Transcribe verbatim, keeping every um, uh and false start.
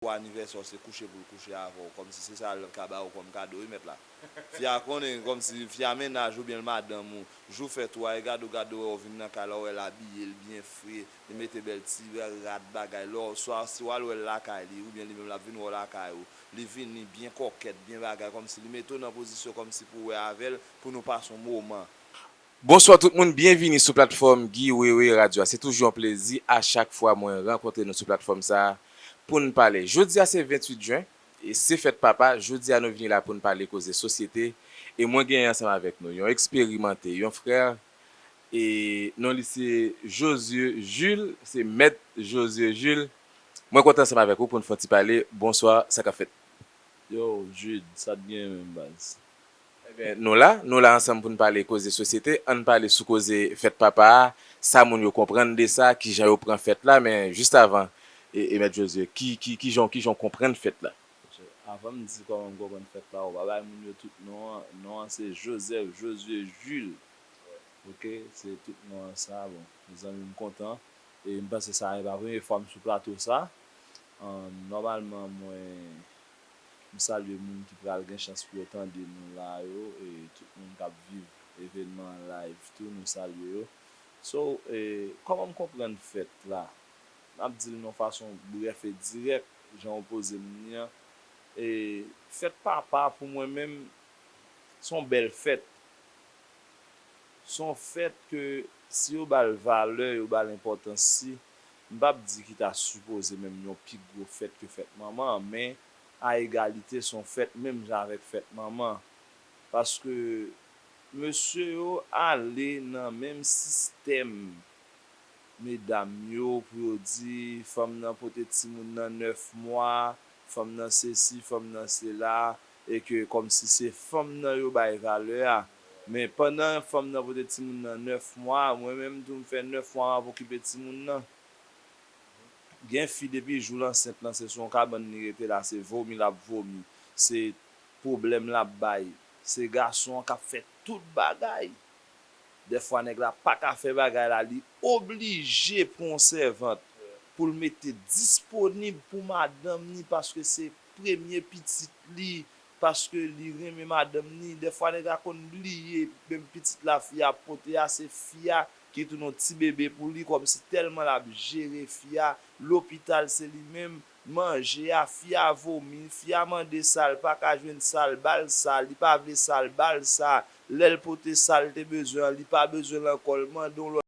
pou anivèsè w, se kouche pou l kouche avè w, kòmsi se sa l ka ba w kòm kado, wi mèt la. Fi a konnen, kòmsi fi a mennaj oubyen l madanm ou, jou fèt ou a, e gade w, gade w, wè w vin nan kay la, w wè l abiye, l byen fre, li mete bèl ti rad bagay, lè w, swa si w al wè l lakay li, oubyen li menm l ap vin wè w lakay ou, li vini byen kòkèt, byen bagay, kòmsi li mete w nan pozisyon kòmsi pou w wè avè l, pou nou pase yon moman. Bonswa tout moun, byenvini sou platfòm Guy Wewe Radio a. Se toujou yon plezi a chak fwa mwen rankontre nou sou platfòm sa a pou n pale. Jodi a se venntuit jen, e se fèt papa. Jodi a nou vini la pou n pale koze sosyete. E mwen genyen ansanm avèk nou yon eksperimante, yon frè, e non li se Josué Jules, se mèt Josué Jules. Mwen kontan ansanm avèk ou pou n fè yon ti pale. Bonswa, sa k ap fèt? Yo, Jude, sa t gen menm baz? Ebyen, nou la, nou la ansanm pou n pale koze sosyete. Ann pale sou koze fèt papa a, sa moun yo konprann de sa, kijan yo pran fèt la, men jis avan, e, e mèt Josué, ki, ki, kijan, kijan w konprann fèt la? Avan m di kòman m konprann fèt la, ou pa bay moun yo tout non an. Non an se Joseph Josué Jules. Oke, se tout non an sa. Bon, mezanmi, m kontan. E m panse sa e pa premye fwa m sou plato sa. Ahn, nòmalman, mwen, m salye moun ki pral gen chans pou yo tande nou la yo, e tout moun k ap viv evènman an live tou, nou salye yo. So, e, kòman m konprann fèt la? M ap di l nan yon fason brèf e dirèk, jan w poze m li an. E, fèt papa, pou mwen menm, se yon bèl fèt. Se yon fèt ke si yo ba l valè, yo ba l enpòtans li, m p ap di ki ta sipoze menm yon pi gwo fèt ke fèt manman an, men a egalite se yon fèt menm jan avèk fèt manman an. Paske mesye yo ale nan menm sistèm medam yo pou yo di fanm nan pote timoun nan nèf mwa, fanm nan sesi, fanm nan sela, e ke kòmsi se fanm nan yo bay valè a. Men pandan fanm nan pote timoun nan nèf mwa, mwen menm tou m fè nèf mwa m ap okipe timoun nan. Gen fi depi jou l ansent lan se sou yon kabann li rete la, se vomi l ap vomi, se pwoblèm l ap bay, se gason an k ap fè tout bagay. Dèfwa nèg la pa ka fè bagay la, li oblije pran yon sèvant pou l mete disponib pou madanm ni, paske se premye pitit li, paske li renmen madanm ni. Dèfwa nèg la konn bliye menm pitit la fi a pote a, se fi a ki tounen yon ti bebe pou li, kòmsi tèlman l ap jere fi a, lopital se li menm, manje a, fi a vomi, fi a mande sa, l pa ka jwenn sa, l ba l sa, li pa vle sa, l ba l sa, lè l pote sa l te bezwen an, li pa bezwen l ankò, l mande yon